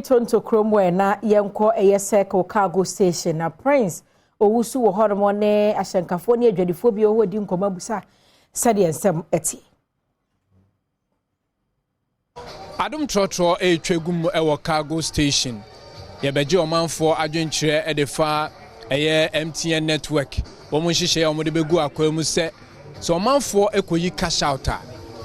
Tonto kurom wɔ na yɛnkɔ ɛyɛ Circle Cargo Station na Prince Owusu wɔ hɔnom ne ahyɛnkafoɔ ne adwadifoɔ bi wɔ hɔ di nkɔmmɔ abusa sɛdeɛ nsɛm ɛte. Adom trɔtrɔ retwa gu mu wɔ Cargo Station. Yɛbɛgye ɔmanfoɔ adwenkyerɛ de fa ɛyɛ MTN network wɔn nhyehyɛeɛ a wɔde bɛgu akwan mu sɛ sɛ ɔmanfoɔ kɔyi cash out a,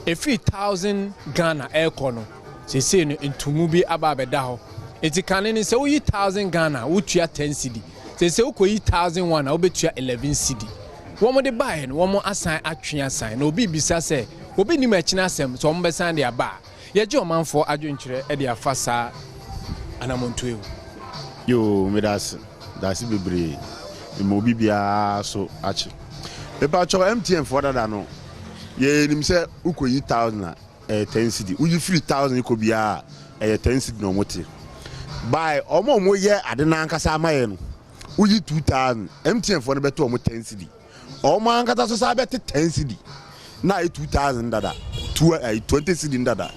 ɛfiri 1000 Ghana ɛrekɔ no, seesei no ntomu bi aba abɛda hɔ. Nti kane no sɛ woyi 1000 Ghana a, wotua 10 cedi. Seesei wokɔyi 1001 a, wobɛtua 11 cedi. Wɔde baeɛ no, wɔasan atwe asan. Na obi rebisa sɛ, obi nnim ɛkyena asɛm, sɛ wɔbɛsan de aba a? Yɛgye ɔmanfoɔ adwenkyerɛ de afa saa anammɔntuo yi ho. Yoo medase dase bebree mema obi biara so akye. Mepakyɛw MTN foɔ dada no yɛ nim sɛ wokɔ yi thousand a ɛyɛ ten cedi woyi firi thousand kɔ biara a ɛyɛ ten cedi na ɔmo te by ɔmo a ɔmo yɛ ade no ankasa ama yɛ no woyi 2000 MTN foɔ no bɛto ɔmo 10 cedi ɔmo ankasa so saa bɛte 10 cedi na ayɛ 2000 dada two ayi 20 cedi dada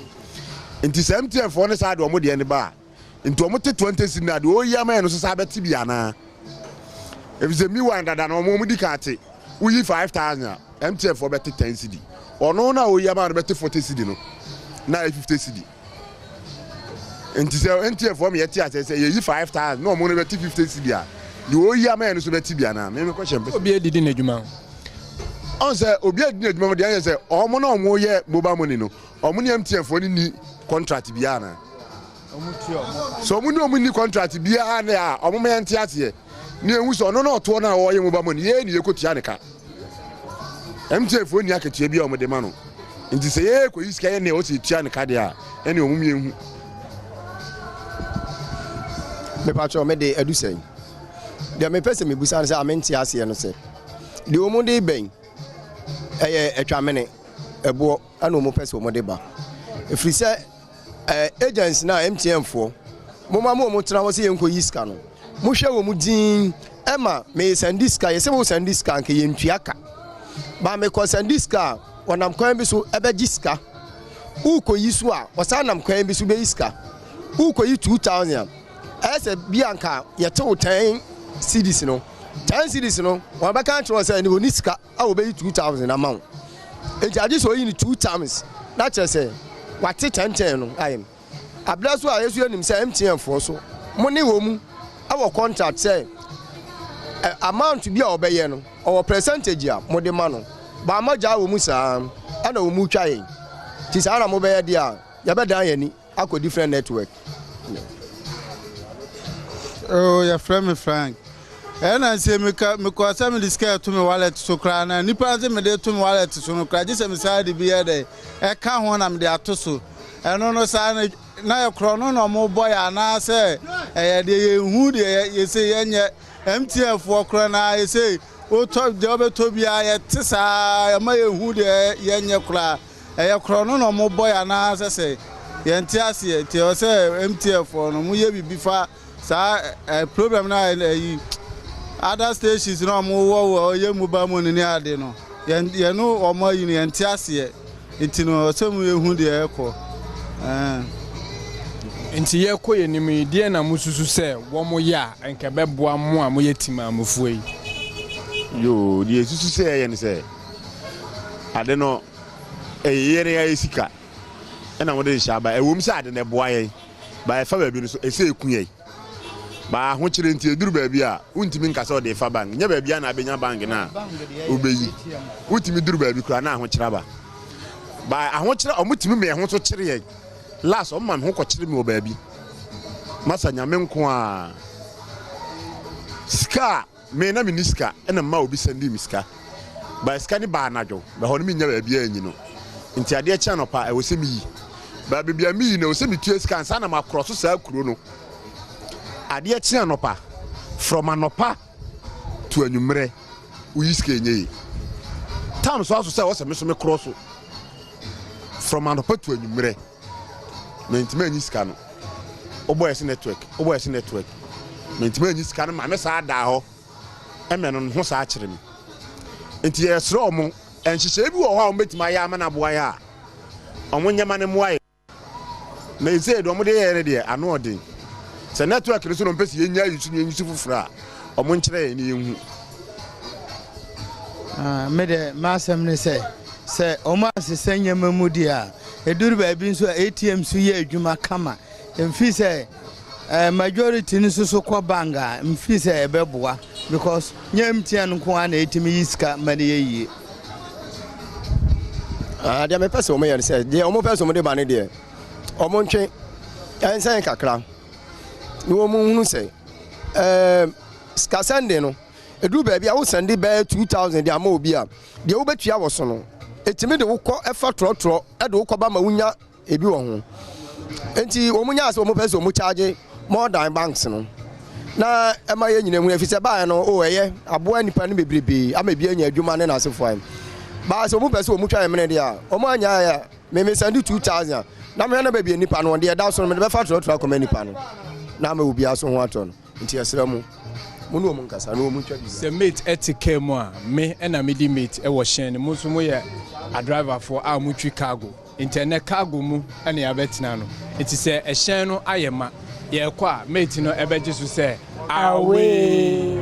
nti sɛ MTN foɔ no saa de ɔmo deɛ no ba a nti ɔmo te 20 cedi na deɛ ɔyi ama yɛ no so saa bɛte bi anaa efisɛ mi wan dada no ɔmo ɔmo di kan te woyi 5000 a MTN foɔ bɛte 10 cedi ɔno na ɔyi ama no bɛte 40 cedi no na ayɛ 50 cedi. Nti sɛ MTN foɔ ma yɛte aseɛ sɛ yɛyi 5000 na ɔmo no bɛte 50 cedi a, deɛ ɔyi ama yɛn no nso bɛte bi anaa? Me mekɔ hyɛ mpɛ. Obi adidi n'adwuma ho. Ɔn sɛ obi adidi n'adwuma ho deɛ ɛyɛ sɛ ɔmo na ɔmo yɛ mobile money no, ɔmo ne MTN foɔ no nni contract biara anaa? Sɛ ɔmo ne ɔmo nni contract biara ne a, ɔmo ma yɛnte aseɛ. Ne ehu sɛ ɔno na ɔtoɔ no a ɔyɛ mobile money, yɛn ne yɛkɔtua ne ka. MTN foɔ nni akatua bi a wɔde ma no. Nti sɛ yɛkɔyi sika yɛ nea ɔsɛ yɛtua ne ka deɛ a, ɛne wɔn yɛnhu. Mepakyɛw me de adu sɛn? Deɛ mepɛ sɛ mebusa no sɛ a mente aseɛ no sɛ, deɛ wɔn de bɛn ɛyɛ atwamene ɛboɔ ɛna wɔn pɛ sɛ wɔn de ba. Ɛfiri sɛ Eh agents no a MTN foɔ mo ma mo wɔn tena hɔ sɛ yɛn kɔ yi sika no mo hwɛ wɔn din ɛma me sɛndi sika yɛ sɛ mo sɛndi sika nka yɛn tua ka ba me kɔ sɛndi sika a wɔnam kwan bi so ɛbɛgye sika wokɔ yi so a wɔsan nam kwan bi so bɛyi sika wokɔ yi 2000 a ɛyɛ sɛ bi anka yɛte wo 10 cedis no 10 cedis no wɔn bɛka akyerɛ sɛ ɛne wɔni sika a obeyi 2000 ama wo. Enti agye sɛ oyi no two times na kyerɛ sɛ wate kyɛnkyɛn no ayɛ. Aberɛ so a yɛso yɛnim sɛ MTN foɔ so mo ne wɔn wɔ contract sɛ amount bi a ɔbɛyɛ no ɔwɔ percentage a mode ma no but moagyaa wɔn saa ɛna wɔn retwa yɛn. Nti saa na mobɛyɛ deɛ a yɛbɛdan yɛn ani. akɔ different network. Oh, yɛfrɛ me Frank. Ɛna nse meka mekɔ sɛ mede sika ɛto me wallet so koraa na nipa nse mede to me wallet so no koraa gye sɛ mesaa de bi yɛ dɛ ɛka ho na mede ato so. Ɛno no saa no na yɛ korɔ no na ɔmo bɔ yɛ anaasɛ ɛyɛ deɛ yɛnhu deɛ yɛse yɛnyɛ MTN foɔ korɔ na yɛse wotɔ deɛ wobɛtɔ biara yɛte saa ɛma yɛnhu deɛ yɛnyɛ koraa. Ɛyɛ korɔno na ɔmo bɔ yɛ anaa sɛ sɛ yɛn te aseɛ nti ɛwɔ sɛ MTN foɔ no ɔmo yɛ biribi fa saa ɛ problem na ɛyi other stations na ɔmo wɔ wɔ ɔyɛ mobile money ne ade no yɛn yɛn no ɔmo ayi no yɛn te aseɛ nti no ɔsɛ mu yɛ hu deɛ ɛkɔ ɛɛ. Nti yɛkɔ yɛn anim yi, deɛ na mosusu sɛ wɔn yɛ a nka ɛbɛboa mo a moyɛ timaamufoɔ yi? Yoo, deɛ yɛsusu sɛ yɛyɛ ne sɛ, ade no ɛyɛ yɛn ayɛ sika ɛna wɔde nhyɛ aba. Ɛwom sɛ ade no ɛboa yɛn, ba ɛfa baabi no so ɛsɛ ɛku yɛn. Ba ahokyere nti ɛduru baabi a wontumi nka sɛ ɔde fa bank. Nyɛ baabi a na abɛnya bank no a wobɛyi. Wotumi duru baabi koraa na ahokyere aba. Ba ahokyere ɔmotumi ma ɛho so kyere yɛn. Last ɔmo ma me ho kɔkyere me wɔ baabi. Masa Nyame nko a sika a me na menni sika ɛna mma obi sɛndii me sika. Ba sika ne baa anadwo, ba hɔ no mennya baabi anyi no. Nti adeɛ kye anɔpa ɛwɔ sɛ meyi. Ba baabi a meyi no ɛwɔ sɛ metua sika ansa na makorɔ so saa kuro no. Adeɛ kye anɔpa, from anɔpa to anwummerɛ woyi sika ɛnyɛ yie. Time so aso sɛ ɛwɔ sɛ me so mekorɔ so from anɔpa to anwummerɛ. Mentumi anyi sika no. Wobɔ yɛse network, wobɔ yɛse network. Mentumi anyi sika no ma me saa daa hɔ. Ɛmɛ no ho saa kyerɛ me. Nti yɛsrɛ ɔmo, nhyehyɛe bi wɔ hɔ a ɔmo bɛtumi ayɛ ama no aboa yɛ a, ɔmo nyɛ ma no mmoa yɛ. Na ɛsei deɛ ɔmo de yɛɛ no deɛ, ano ɔden. Sɛ network no so na ɔmpɛ sɛ yɛnya yi so na yɛnyi so foforɔ a, ɔmo nkyerɛ yɛn na yɛnhu. Ah, me deɛ m'asɛm ne sɛ, sɛ wɔn asesa nneɛma mu deɛ a, ɛduru baabi nso a ATM so yɛ adwuma kama. Mfiri sɛ eh, majority no nso so kɔ bank a, mfiri sɛ ɛbɛboa because nyɛ MTN nko ara na ɛtumi yi sika ma no yɛ yie. Ah, deɛ mepɛ sɛ wɔyɛ no sɛ deɛ wɔpɛ sɛ wɔde ba no deɛ wɔntwe ɛnsɛn kakra na wɔn hunu sɛ ɛɛ sika sɛnde no ɛduru baabi a wosɛnde bɛyɛ 2000 de ama obi a deɛ wobɛtua wɔ so no ɛtumi de wokɔ ɛfa trɔtrɔ ɛde wokɔ ba ma wonya ebi wɔ ho nti wɔn nyaa sɛ wɔn pɛ sɛ wɔn charge more than banks no na ɛma yɛn nyina hu efisɛ baayɛ no o ɛyɛ aboa nipa no bebrebe ama ebi anya adwuma ne n'asefoɔ ayɛ baa sɛ wɔn pɛ sɛ wɔn twa yɛn mene deɛ a wɔn anya yɛ meme sɛnde 2000 a na mehwɛ na baabi nipa no deɛ ɛda so no mede bɛfa trɔtrɔ akɔma nipa no na ama obiara so ho atɔ no. Nti yɛsrɛ mo, mo ne wɔn nkasa na wɔn ntwa biribiara. Sɛ mate te car mu a, me na medi mate wɔ hyɛn no mu nso moyɛ adriverfoɔ a motwi cargo nti ɛnɛ cargo mu na yɛabɛtena no nti sɛ ɛhyɛn no ayɛ ma yɛrekɔ a mate no bɛgye so sɛ away.